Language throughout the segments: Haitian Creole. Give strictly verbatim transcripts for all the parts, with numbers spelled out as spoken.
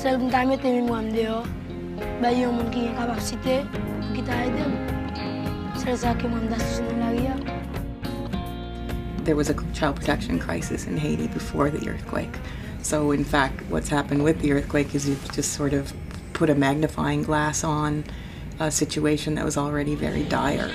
Sèl pou m ta mete memwa m deyò, bay yon moun ki gen kapasite pou ki ta ede m. Sèl sa ke mwen m ta soti nan lari a. There was a child protection crisis in Haiti before the earthquake. So, in fact, what's happened with the earthquake is you've just sort of put a magnifying glass on a situation that was already very dire.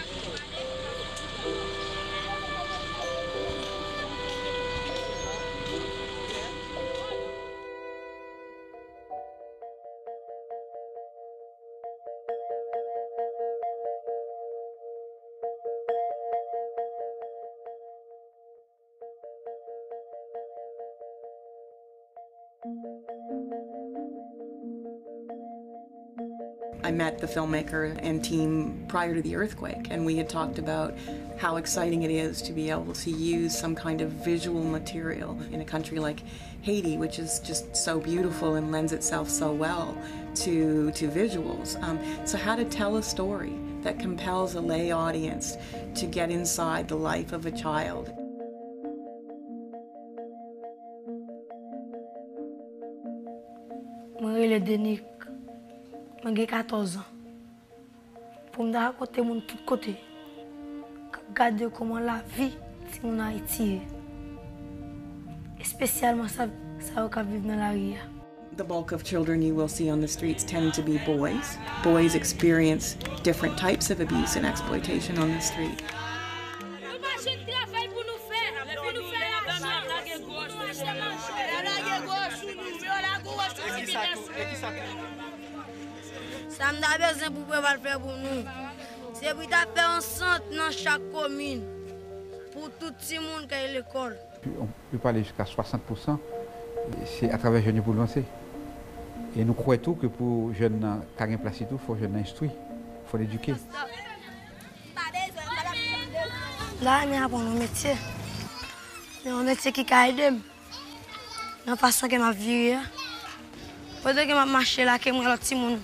I met the filmmaker and team prior to the earthquake, and we had talked about how exciting it is to be able to use some kind of visual material in a country like Haiti, which is just so beautiful and lends itself so well to, to visuals. Um, so, how to tell a story that compels a lay audience to get inside the life of a child. Mwen rele Denik. Mwen gen katòz an. Pou m ta rakonte moun tout kote k ap gade kòman lavi timoun Ayiti ye, espesyalman sa, sa yo k ap viv nan lari a. The bulk of children you will see on the streets tend to be boys. Boys experience different types of abuse and exploitation on the street. Nou pa jwenn travay pou nou fè, pou nou fè lajan. Sa m ta bezwen pou pèp al fè pou nou, se pou ta fè yon sant nan chak komin pou tout timoun k al lekòl. Yo pale jiska swasant pousan, se atravè jèn yo pou l vanse. E nou kwè tou ke pou jèn nan ka gen plas li tou, fò jèn nan enstwi, fò l edike. La, m aprann yon metye. Men yon metye ki ka ede m nan fason ke m ap vire a. Pandan ke m ap mache la, ke m wè lòt timoun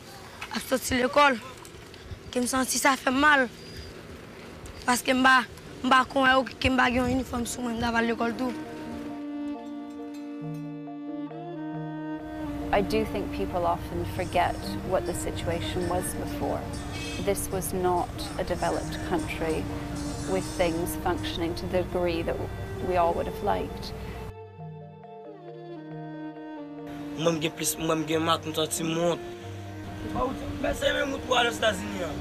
ap soti lekòl, ke m santi sa fè m mal. Paske m pa, m pa konn wè ke m pa gen yon inifòm sou mwen, m ta pral lekòl tou. I do think people often forget what the situation was before. This was not a developed country with things functioning to the degree that we all would have liked. Mwen m gen plis, mwen m gen mak, m santi m wont. Ou pa wont, men se menm wout pou al Ozetazini an.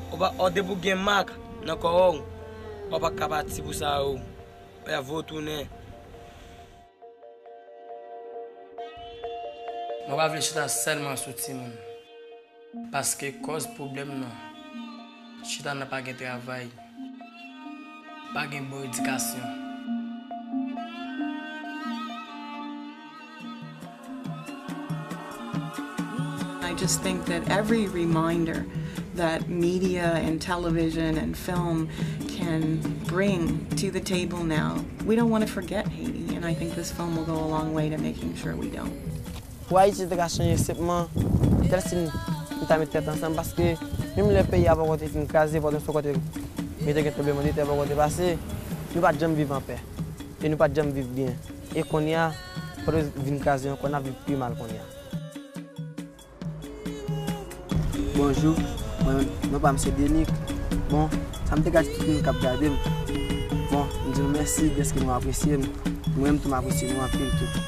Ou pa, ou depi w gen mak nan kò w, ou pa ka pati pou sa yo. Ou ya vo tounen. Mwen pa vle chita sèlman sou timoun. Paske kòz pwoblèm nan chita nan pa gen travay, pa gen bon edikasyon. I just think that every reminder that media and television and film can bring to the table now, we don't want to forget Haiti, and I think this film will go a long way to making sure we don't. Pou Ayiti te ka chanje senpman, tèl si n ta met tèt ansanm, paske menm lè peyi a poko te fin kraze, Pòtoprens poko te, yo te gen tranblemanntè poko te pase, nou pa t janm viv anpè. E nou pa t janm viv byen. E kounye a, Pòtoprens vin kraze ankò, n ap viv pi mal kounye a. Bonjou, mwen, non pa m se Denik. Bon, sa m te ka di tout moun k ap gade m. Bon, m di nou mèsi dèske nou apresye m. Mwen menm tou m apresye nou anpil tou.